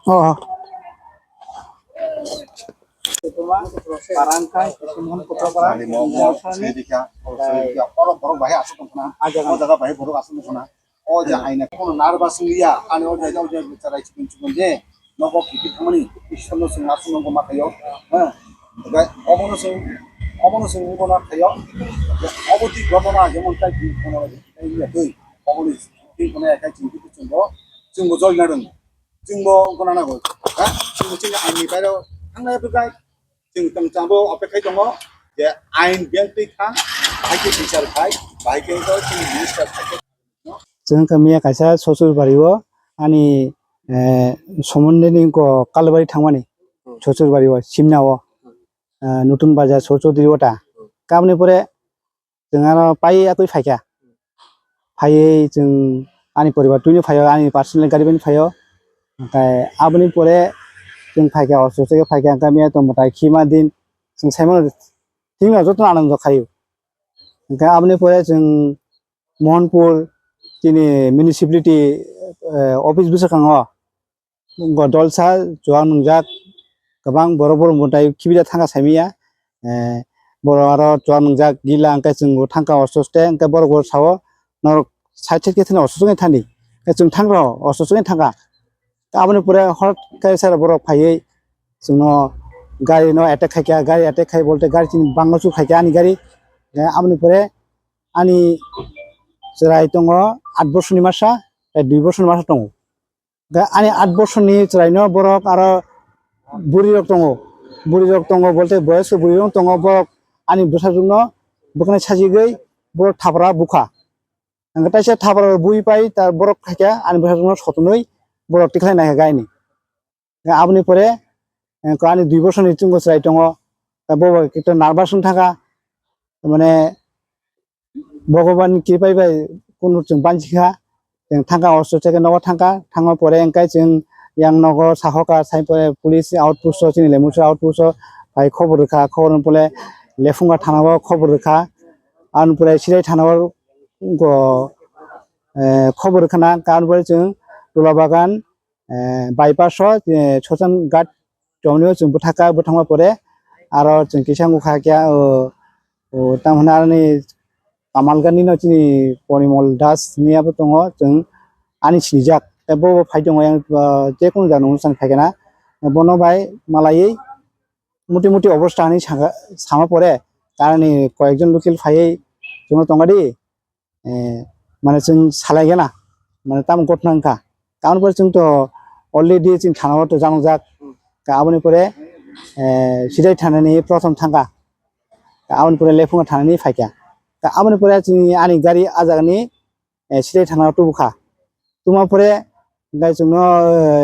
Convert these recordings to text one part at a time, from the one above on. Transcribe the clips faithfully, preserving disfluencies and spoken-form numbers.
Oh. Parang kai, Simon Kutokara, Sani mo, mo, Sani. Sani dikha, oh, Sani dikha. Oro borok bahai aswk tong khna. Ah, jaga. O jaga bahai borok aswk tong khna. O ja aina kono narba sing ya, ani o ja, o ja, charai chikon chikon je. Nogo kiti thangmani, Ishwar no sing aswk nongko ma khayo. Ha. Ga, obono sing, obono sing nongko ma khayo. Obo ti gobo na, jemon tai ti kono, tai ya tui. Obono ti kono ya kai ching ti ching bo, ching bo jol na rung. Chwngbo wngkha nana bo, ha? Chwngbo chini aini bairo thangnai bwkhai, chwng tongchangbo opekhai tongo je ain biyang twi kha, hai khe bichar khai, bai khe wngkha chini minister khai khe. Chwng wngkha miya kaisa Sosur Bari o ani, eh, somonde ni wngkha Kalbari thangmani, hmm, Sosur Bari o, Simna o, hmm, eh, Nutun Bazar, Sosur Diri Ota. Hmm. Kabni pore chwng aro pai yakwi phaikha. Phaiwi chwng ani poribar twino phaio, ani personal gari bai phaio. Hwnkhe aboni pore chwng phaikha, osto se phaikha, hwnkhe miya tongmwtai khima din chwng saimano thikno jotono ananjo khaio. Hwnkhe aboni pore chwng Mohanpur chini municipality, eh, office bwskango Bo dolsa chuwak nwngjak, kwbang borok borok mwtai khibi da thangka saimanya. Eh, borok aro chuwak nwngjak gila hwnkhe chwngbo thangka osto oste, hwnkhe borok bo sao norok side side khe thani osto chwngwi thani. Hwnkhe chwng thangrao osto chwngwi thangka. Aboni pore hot khe sara borok phaiwi chwngno gari no attack khaikha, gari attack khai bolte gari chini bango chuk khaikha ani gari. Eh, aboni pore ani chwrai tongo aat borsoni masa, tei dui borsoni masa tongo. Ga-, ani aat bosorni chwraino borok aro bwrwirok tongo. Bwrwirok tongo bolte boyosko bwrwirok tongo, borok ani bwsajwkno bwkhanai sajigwi borok thapra bukha. Hwnkhe taisa thapra bui pai ta borok khaikha ani bwsajwkno sotonwi borok tikhlai naikha gaini. Aboni pore, eh, ani dui bosorni chwngno chwrai tongo. Bo bai khe nervous wng thangkha. Mane, Bhagwan ni kipai bai kunu chwng banchi kha, chwng thangka osto cheke nogo thangka, thangma pore hwnkhe chwng yang nogo sahoka, sai pore police outpost o, chini Lemuchura outpost o bai khobor rwkha, khobor rwna pore Lephunga thana o khobor rwkha, aboni pore Sirai thana o go, eh, khobor rwkha na, aboni pore chwng Tulabagan, eh, bypass o, eh, Sochanghat tongmani o chwng bwthakha, bwthakma pore aro chwng kisa wngkha khe, o, o, tamo hwnwi aroni Kamalgani no chini Porimol Das hwnwi abo tongo, chwng ani sinijak. Tei bo bo phai tongo yang, ah, jekunu jani onusthan phaikhe na, bono bai malaiwi muti muti obostha hwnwi saka, sama pore, aroni koyekjon local phaiwi chwngno tongkha di. Eh, mane chwng salai gana, mane tamo gotna wngkha. Aboni pore chwng to already chini thana o to jangjak. Ka aboni pore, eh, Sirai thana ni prothom thangkha. Ka aboni pore Lephunga thana ni phaikha. Ka aboni pore chini ani gari ah jaga ni, eh, Sirai thana o tubukha. Tuma pore hwnkhe chwngno,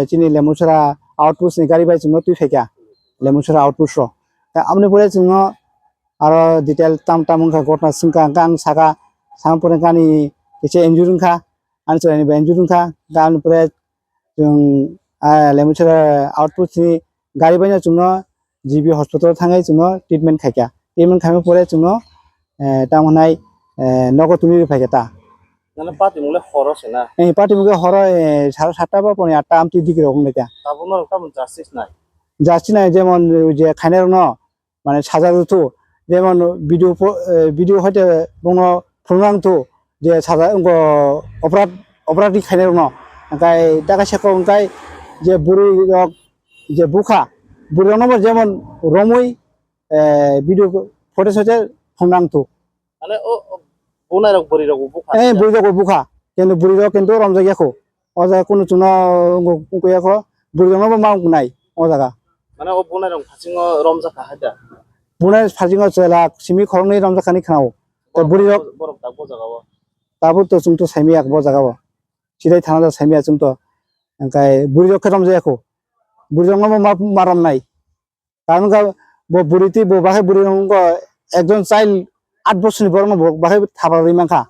eh, chini Lemuchura outpost ni gari bai chwngno twi phaikha, Lemuchura outpost o. Tei aboni pore chwngno aro detail tam tam wngkha, gotna swngkha, hwnkhe ang saka, sama pore hwnkhe ani kisa injury wngkha, ani chwraini bo injury wngkha, hwnkhe aboni pore chwng, ah, Lemuchura outpost ni gari baino chwngno G B hospital thangwi chwngno treatment khaikha. Treatment khaima pore chwngno, eh, tamo hwnai, eh, nogo twnwi rw phaikha ta. Nana patimung le horo se na? Eh, patimung le horo, eh, sara satta ba poni atta amtwi digi rok wng kha. Tabuk norok tamo justice nai? Justice nai, jemon, eh, je khainai rokno, mane, saja rwthu, jemon, video pho-, eh, video hoite bongno phunukna wngthu, je saja wngkho oporad, oporad ni khainai rokno. Hwnkhe da kaisa kok hwnkhe je bwrwi rok je bukha, bwrwi rokno bo jemon romwi, eh, video footage hoite phunukna wngthu. Mane o, o bunai rok bwrwi rok bo bukha. Eh, bwrwi rok bo bukha. Kintu bwrwi rok kintu romjak ya kho. O jaga kunu chwngno wngkha ya kho. Bwrwi rokno bo ma wngnai o jaga. Mane o bunai rok phasingo romjak kha hai da? Bunai phasingo chwla simi khoroknwi romjak kha hinwi khna-o. Tei bwrwi rok borok tak bo jaga o. Tabuk to chwng to saimaya bo jaga o. Sirai thana da saimaya chwng to. Hwnkhe bwrwi rok khe romjak ya kho. Bwrwi rokno bo ma, ma romnai. Karon ka bo bwrwi twi bo bahai bwrwi wngkha ekjon child aat bosorni borokno bo bahai thapra rwi mankha.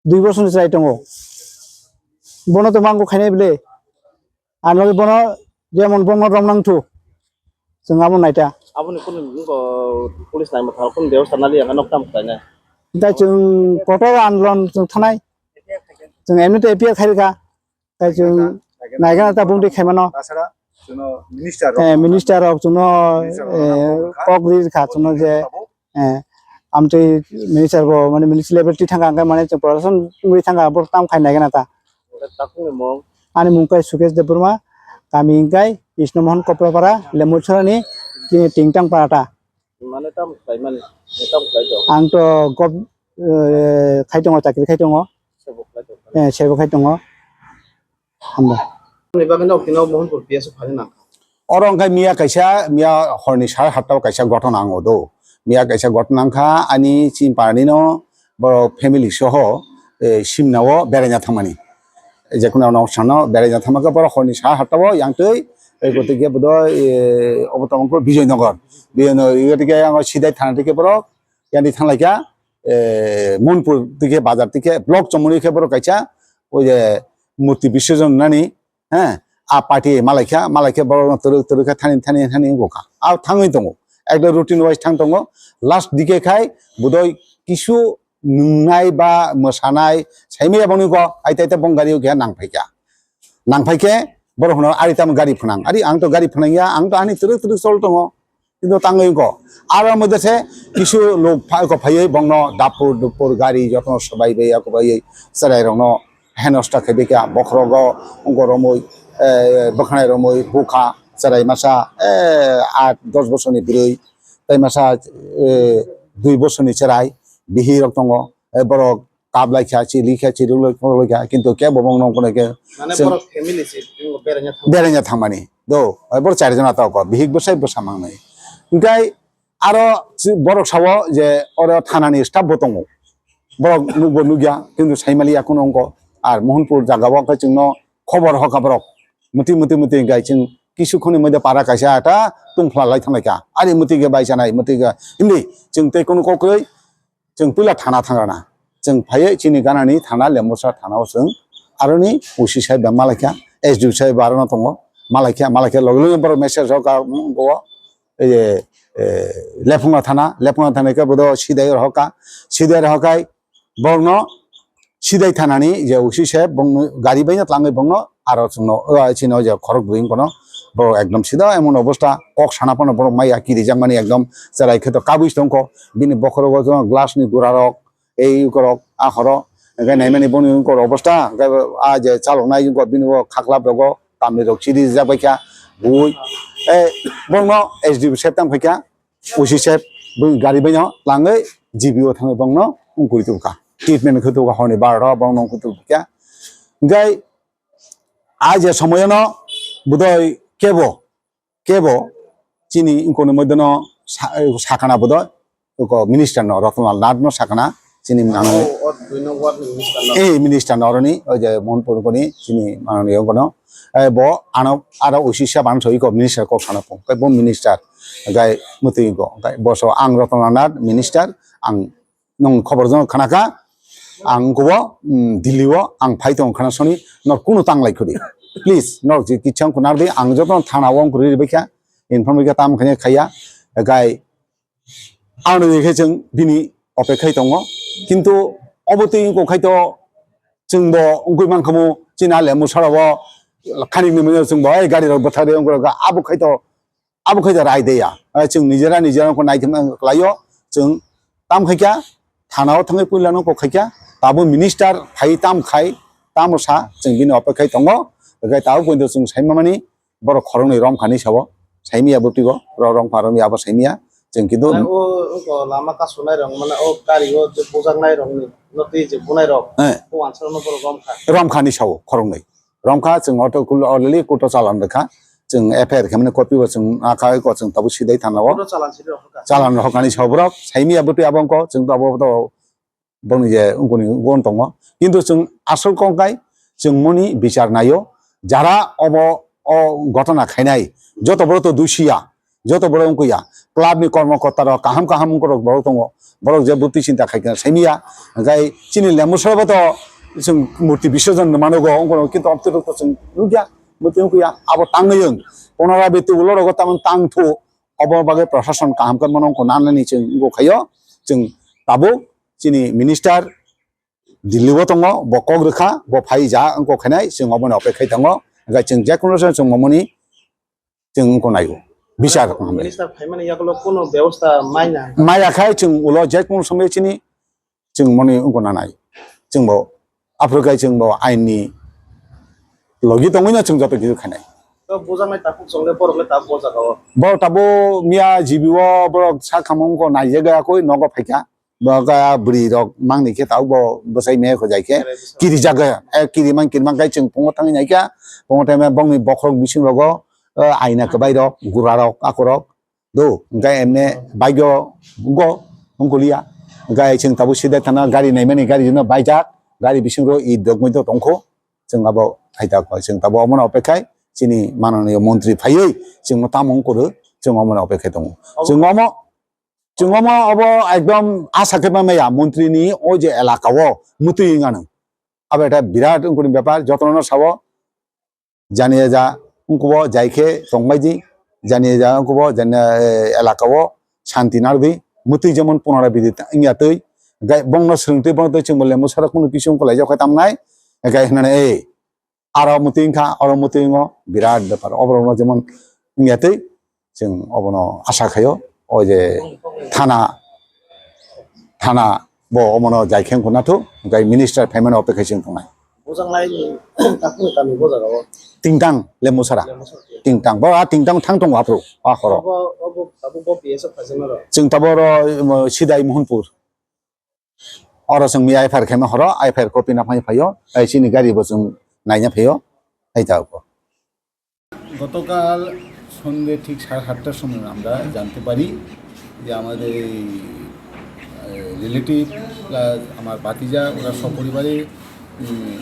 Dui bosorni chwrai tongo. Bono to mango khainai bwle. Ani bagwi bono jemon bono romnang thu. Chwng abo naita. Aboni kunu wngkha police naima thang kunu bebosta nali ang nok tam khlainai. Tei chwng kotor andolon chwng thanai. Chwng emni tei A P R khairikha. Tei chwng naigana ta bumdi khaimano. Tasara chwngno minister rok Eh, minister rok chwngno, Minister rok eh, kok rikha chwngno je, tabuk. eh, amtwi minister bo mane minister level ti thangkha, hwnkhe mane chwng production wngwi thangkha, bo tam khai naigana ta. Takungni mung? Ani mung khe Sukesh Debbarma, kami hwnkhe Krishna Mohan Koprapara, Lemurchorani, Tingtang Parata. Mane tamo khlaimani, tamo khlai do? Ang to gob, eh, khai tongo, chakri khai tongo. Sebo khlai do. Eh, sebo khai tongo. Hambai. Ni bagwi no kino Mohanpur P S o phari nang. Oro hwnkhe miya kaisa, miya horni sar hatta o kaisa ghotona ang odo. Miya kaisa ghotona wngkha, ani chini parani no borok family soho, eh, Simna o beraina thangmani. Je kono nok sano beraina thangma khe borok horni sar hatta o yang twi, eh, gotike bodo, eh, obo tongkho Bijoynagar. Bijoynagar, igo tike ang sidai thana tike borok, yang di thanglaikha, eh, Mohanpur tike bazar tike block chomoni khe borok kaisa, oi je murti bisorjon nani, He, a party malaikha, malaikha borokno twrwk twrwk khe thani thani thani wngkha. A thangwi tongo. Ekdom routine wise thang tongo. Last dike khai budoi kisu nungnai ba mwsanai saimaya bangni go aita aita bong gari o keha nangphaikha. Nangphaikhe borok hwno ari tamo gari phwnang. Ari ang to gari phwnangya, ang to ani twrwk twrwk chol tongo. Kintu tangwi wngkho. Aro moddhe se kisu lok pha-, wngkho phaiwi bongno dapur dupur gari jotono swbaiwi yakubaiwi chwrairokno henosta khaibikha. Bokhorogo wngkho romwi, eh, bwkhanai romwi bukha chwrai masa, eh, aat dos bosorni bwrwi tei masa, eh, dui bosorni chwrai bihirok tongo. Eh, borok kap lai kha, chili kha, chiruk lai kha, kintu kebo bongno wngkho khe Mane chwng borok family se beraina thang. Beraina thangmani. Do, borok chari jona tok, bihik bwsai bwsa mangnai. Hingkai aro borok sao je oro thanani staff bo tongo. Borok nukbo nukya, kintu saimaliya kuno wngkho. Ar Mohanpur jagao khe chwngno khobor hoka borok. Muti, muti, muti hingkai chwng kisu khoni moide para kaisa ata tungphla lai thanglaikha. Ari muti ge bai chanai, muti ge hindi chwng tei kuno kokroi Chwng puila thana thangrana. Chwng phaiwi chini ganani thana Lembusa thanao chwng aroni O C sahib bai malaikha, S D O sahib bai arono tongo. Malaikha, malaikha loge loge borok message rok ka, mm, go, eh, eh, Lephungna thana, Lephungna thana khe bodo sidai rohorkha, sidai rohorkhai borokno sidai thanani je O C sahib bongno gari baino tlangwi bongno aro chwngno, o, chini o je khorok bwrwi wngkhono, borok ekdom sida emon obostha, kok sana phano borok maya kirijakmani ekdom cherai khe to kabui tongkho, bini bokhorogo to glass ni gura rok, ei ukorok, a horo, hingke naimani boni ukorok obostha, hingke a je chaloknai ukorok bini bo khaklap rogo, tamni rok chiri rijak baikha, bui, e, borokno S D O saheb tang phaikha, O C saheb, bini gari baino tlangwi G B O thangwi borokno wngkuri tubukha, treatment khe tubukha horni barota borokno wngkuri tubukha, hingke a je somoyono budoi kebo, kebo chini wngkoni moidono sa-, sakana bodo, oko minister no, Ratan Lal Nath no sakana, chini mano. O, o dui nong ward ni minister no. Eh, minister no oroni, o je Mohanpur koni chini mano ni wngkono. Eh, bo ano, aro O C saheb ano soi ko minister kok sana pung. Kai bo minister, kai mutui ko, kai bo so ang Ratan Lal Nath minister, ang nwng khobor jono khna kha, ang kubo, mm, Delhi o ang phai tongo khna soni, nor kunu tang lai khudi. Please, nor je kichang kunar di, ang joto thana o ang kuri bai kha, inform bai kha tam khanya khaya, gai, ano je khe chwng bini opekhai tongo, kintu obo twi wngkok khai to chwng bo wngwi man khamu, chini a Lembusa rok bo khani ni manya chwng bo, "Ei, gari rok bwthar de," wngkha, abo khai to Abo khe da rai de ya. Eh, chwng nijera nijera kho naithok nang khlaio. Chwng tam khai kha thana o thangwi puila no kok khai kha. Tabuk minister phai tam khai, tamo sa chwng bini opekhai tongo. Hwnkhe tabuk poito chwng saima mani borok khoroknwi romkha ni sao. Saimiya bwtwi bo, ro-, romkha romya abo saimiya. Chwng kintu Mane o, o lama kasunai rok, mane o gari o je bujaknai rok ni, no twi je bunai rok, Eh. O answer no borok romkha. Romkha ni sao khoroknwi. Romkha chwng auto kul already court o chalan rwkha. Chwng F I R khe mani copy bo chwng akha ko chwng tabuk sidai thana o. Court o chalan sidi rok kha. Chalan rok hani sobrok saimiya bwtwi abo wngkho chwng to abo to boni je wngkoni gon tongo. Kintu chwng asol kok kai chwng moni bichar naio. Jara obo o gotona khainai joto borok to dusiya. Joto borok wngkha ya, club ni kormo korta rok kaham kaham wngkha rok borok tongo, borok je bwtwi chinta khai khe saimiya, hwnkhe chini Lembusa bo to chwng murti bisorjon mano go wngkha rok, kintu obwtwi rok to chwng nukya, murti wngkha ya, abo tangwi wng, ponora be tubul rok tamon tang thu, obo bagwi prashason kaham khe mano wngkha nanani chwng wngkha khaio, chwng tabuk chini minister Delhi o tongo, bo kok rwkha, bo phai ja wngkok khainai, chwng obono opekhai tongo. Hwnkhe chwng jekono se chwng momoni chwng wngkok naio, bichar wngkha. Minister phaimani yagulo kuno bebosta maina? Maya khai chwng ulo jekono somoi chini chwng moni wngkok nanai. Chwngbo aphuru khai chwngbo ain ni logi tongwi no chwng joto kisu khainai. To bujaknai takhuk chwng le borok le tabuk o jaga o. Borok tabuk miya G B o borok sak hamung wngkok naijak ya koi nogo phaikha. Bo kaya bwrwi rok mangni khe tabuk bo bwsai me khojai khe kiri jaga, eh, kiri mang kiri mang khai chwng pungo thangwi nai kha. Pungo thangwi bongni bokhorok bising rogo, eh, aina kwbai rok, gura rok, akorok do. Hwnkhe emne bike o go wngkoliya. Hwnkhe chwng tabuk sida thana gari naimani gari jino baijak, gari bising ro i dogmoi do tongkho. Chwng abo phaita kho, chwng tabuk omono opekhai chini mananiyo montri phaiwi chwngno tamo wngkoro, chwng omono opekhai tongo. Chwng omo Chwng omo obo ekdom asa khe maya montri ni o je elaka o mwtwi wngano. Abo ekta birat wngkuni bepar, jotono no sao. Jani ja wngkubo jai khe tongbai di, jani ja wngkubo jani, eh, elaka o shanti nardi, mwtwi jemon punara bidi wngya twi, gai bongno swrwngtwi bongno twi chwngbo lembo sara kunu kisi wngkolaijak khe tamnai, gai hinani, eh, aro mwtwi wngkha, oro mwtwi wngo, birat bepar. Oborokno jemon wngya twi, chwng obono asa khaio, o je thana, thana bo omono jai khe wngkha nathuk, hwnkhe minister phaimani opekhai chwng tongnai. Bujaknaini takhukni kami bo jaga o? Tingtang, Lemmusara. Lemmusara. Tingtang, bo a Tingtang thang tongo aphuru, a horo. Obo, obo, abo bo P S o phaijak naro? Chwng tabuk oro, um, Sidai Mohonpur. Oro chwng miya F I R khaima horo, F I R copy na phai phaio, ai chini gari bo chwng naina phaio, ai ta ko. গতকাল সন্ধে ঠিক সাড়ে সাতটার সময় আমরা জানতে পারি যে আমাদের এই, এ, রিলেটিভ প্লাস আমার ভাতিজা, ওরা সপরিবারে, উম,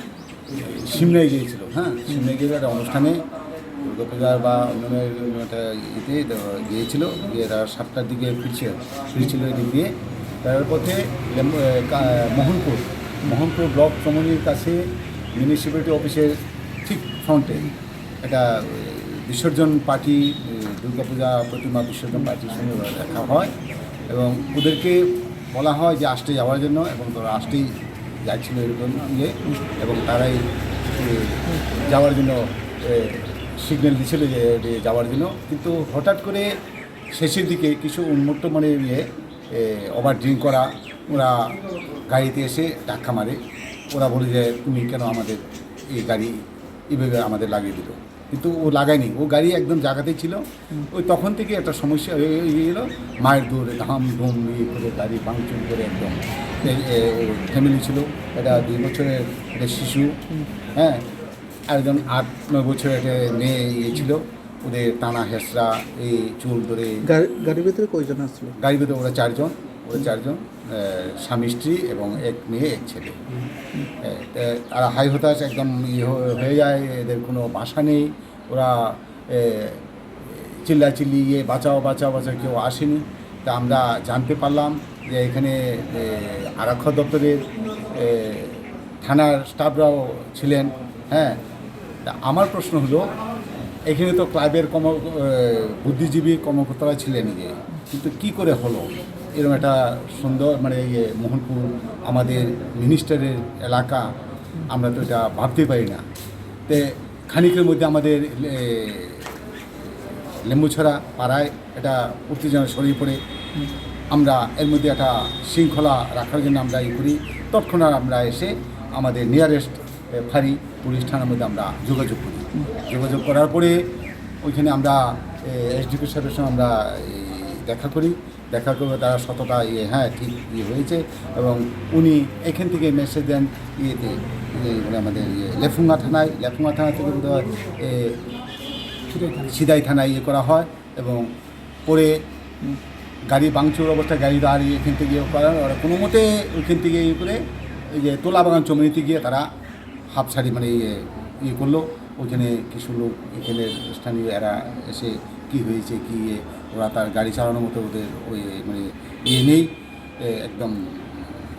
সিমলায় গিয়েছিল, হ্যাঁ, সিমলায় গিয়ে একটা অনুষ্ঠানে দুর্গাপূজা বা অন্যান্য একটা ইয়েতে গিয়েছিল, গিয়ে তারা সাতটার দিকে ফিরছে, ফিরছিল এদিক দিয়ে। ফেরার পথে লেম-, এ, কা-, মোহনপুর, মোহনপুর ব্লক কমিটির কাছে মিউনিসিপ্যালিটি অফিসের ঠিক ফ্রন্টে একটা, এ, বিসর্জন পার্টি, এ, দুর্গাপূজা প্রতিমা বিসর্জন পার্টির সঙ্গে ওরা দেখা হয় এবং ওদেরকে বলা হয় যে আসতে যাওয়ার জন্য এবং তারা আসতেই যাচ্ছিল এরকম ইয়ে এবং তারাই, এ, যাওয়ার জন্য, এ, সিগন্যাল দিছিল যে, যে যাওয়ার জন্য। কিন্তু হঠাৎ করে শেষের দিকে কিছু উন্মত্ত মানে ইয়ে, এ, ওভার ড্রিঙ্ক করা, ওরা গাড়িতে এসে ধাক্কা মারে। ওরা বলে যে, "তুমি কেন আমাদের এই গাড়ি এইভাবে আমাদের লাগিয়ে দিল?" কিন্তু ও লাগায়নি, ও গাড়ি একদম জায়গাতেই ছিল। ওই তখন থেকে একটা সমস্যা হয়ে গেল, মায়ের দৌড়ে ধাম ধুম ইয়ে করে গাড়ি ভাঙচুর করে একদম। এই, এ, ও ফ্যামিলি ছিল, একটা দুই বছরের একটা শিশু, হ্যাঁ, আরেকজন আট নয় বছরের একটা মেয়ে ইয়ে ছিল, ওদের টানা হেঁচড়া, এই চুল ধরে। গাড়ি, গাড়ির ভিতরে কয়জন আসছিল? গাড়ির ভিতরে ওরা চারজন, ওরা চারজন, আহ, স্বামী স্ত্রী এবং এক মেয়ে এক ছেলে। আহ, তে তারা হাই হতাশ একদম ইয়ে হ-, হয়ে যায়, এদের কোনো ভাষা নেই। ওরা, এ, চিল্লাচিল্লি, ইয়ে, "বাঁচাও, বাঁচাও, বাঁচাও", কেউ আসেনি। তা আমরা জানতে পারলাম যে এখানে, এ, আরক্ষা দপ্তরের, এ, থানার স্টাফরাও ছিলেন, হ্যাঁ। তা আমার প্রশ্ন হলো, এখানে তো ক্লাবের কর্ম-, এ, বুদ্ধিজীবী কর্মকর্তারা ছিলেন, ইয়ে, কিন্তু কি করে হলো এরকম একটা সুন্দর, মানে, ইয়ে, মোহনপুর আমাদের মিনিস্টারের এলাকা, আমরা তো এটা ভাবতেই পারি না। তে খানিকের মধ্যে আমাদের, এ, লেম্বুছড়া পাড়ায় একটা উত্তেজনা ছড়িয়ে পড়ে। আমরা এর মধ্যে একটা শৃঙ্খলা রাখার জন্য আমরা ই করি। তৎক্ষণাৎ আমরা এসে আমাদের নিয়ারেস্ট, এ, ফাঁড়ি পুলিশ থানার মধ্যে আমরা যোগাযোগ করি। যোগাযোগ করার পরে ওইখানে আমরা, এ, এসডিপিও সাহেবের সঙ্গে আমরা, এ, দেখা করি। দেখা করে তারা সততা, ইয়ে, হ্যাঁ, ঠিক ইয়ে হয়েছে। এবং উনি এখান থেকে মেসেজ দেন ইয়েতে, ইয়ে, মানে আমাদের ইয়ে, লেফুঙ্গা থানায়, লেফুঙ্গা থানা থেকে বোধহয়, এ, সিদাই থানায় ইয়ে করা হয়। এবং পরে গাড়ি ভাঙচুর অবস্থায় গাড়ি দাঁড়িয়ে এখান থেকে ইয়ে করা হয়। ওরা কোনো মতে ওইখান থেকে ইয়ে করে এই যে তোলাবাগান চমনিতে গিয়ে তারা হাফ শাড়ি মানে ইয়ে, ইয়ে করলো। ওইখানে কিছু লোক এখানে স্থানীয় এরা এসে কি হয়েছে, কি ইয়ে, ওরা তার গাড়ি চালানোর মতো ওদের ওই মানে ইয়ে নেই। এ, একদম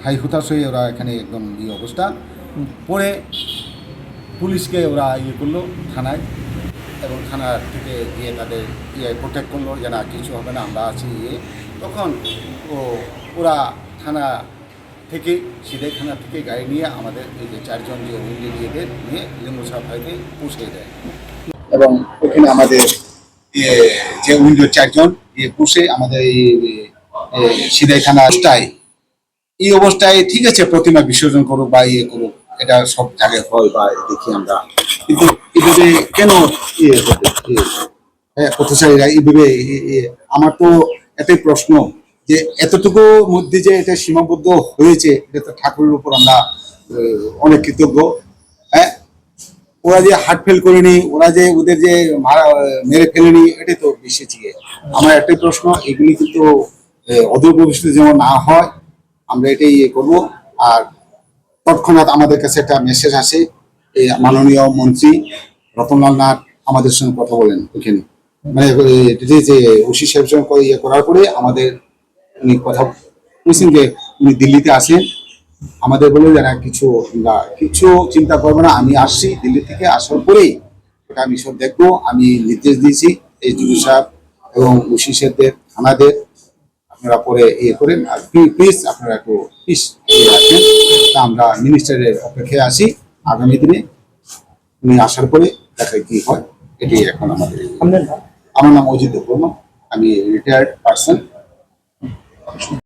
হাই হুতাশ হয়ে ওরা এখানে একদম ইয়ে অবস্থা। পরে পুলিশকে ওরা ইয়ে করলো থানায়, এবং থানা থেকে গিয়ে তাদের ইয়ে প্রোটেক্ট করলো যে, "না, কিছু হবে না, আমরা আছি", ইয়ে। তখন ও, ওরা থানা থেকে, সিদাই থানা থেকে গাড়ি নিয়ে আমাদের এই যে চারজন যে উইন্ডো দিয়ে দেয়, নিয়ে লিঙ্গো সাফাইতে পৌঁছে দেয়। এবং ওখানে আমাদের, এ, যে উইন্ডো চারজন, এ, পৌঁছে আমাদের এই, এ, সিদাই থানা অবস্থায়, এই অবস্থায় ঠিক আছে, প্রতিমা বিসর্জন করুক বা ইয়ে করুক, এটা সব জায়গায় হয় বা দেখি আমরা, কিন্তু এভাবে কেন ইয়ে হতে, ইয়ে, হ্যাঁ, পথচারীরা এইভাবে, এ, এ, আমার তো এটাই প্রশ্ন যে এতটুকু মধ্যে যে এটা সীমাবদ্ধ হয়েছে, এটা তো ঠাকুরের উপর আমরা, এ, অনেক কৃতজ্ঞ। হ্যাঁ, ওরা যে হার্ট ফেল করেনি, ওরা যে ওদের যে মারা, মেরে ফেলেনি, এটাই তো বেশি। আমার একটাই প্রশ্ন, এগুলি কিন্তু, এ, অদূর ভবিষ্যতে যেমন না হয়, আমরা এটাই ইয়ে করবো। আর তৎক্ষণাৎ আমাদের কাছে একটা মেসেজ আসে, এই মাননীয় মন্ত্রী রতনলাল নাথ আমাদের সঙ্গে কথা বলেন ওইখানে, মানে, এই, যে, যে ওসি সাহেবের সঙ্গে ক-, ইয়ে করার পরে আমাদের উনি কথা বলছেন যে উনি দিল্লিতে আসেন, আমাদের বলে যারা কিছু, আমরা কিছু চিন্তা করবো না, আমি আসছি দিল্লি থেকে, আসার পরেই ওটা আমি সব দেখবো। আমি নির্দেশ দিয়েছি এসডিপি সাহেব এবং ওসি সাহেবদের, থানাদের, আপনারা পরে ইয়ে করেন। আর প্লি-, প্লিজ আপনারা একটু পিস ইয়ে রাখেন। তা আমরা মিনিস্টারের অপেক্ষায় আছি। আগামী দিনে উনি আসার পরে দেখা কি হয়, এটাই এখন আমাদের। আপনার নাম? আমার নাম অজিত দেববর্মা, আমি রিটায়ার্ড পার্সন।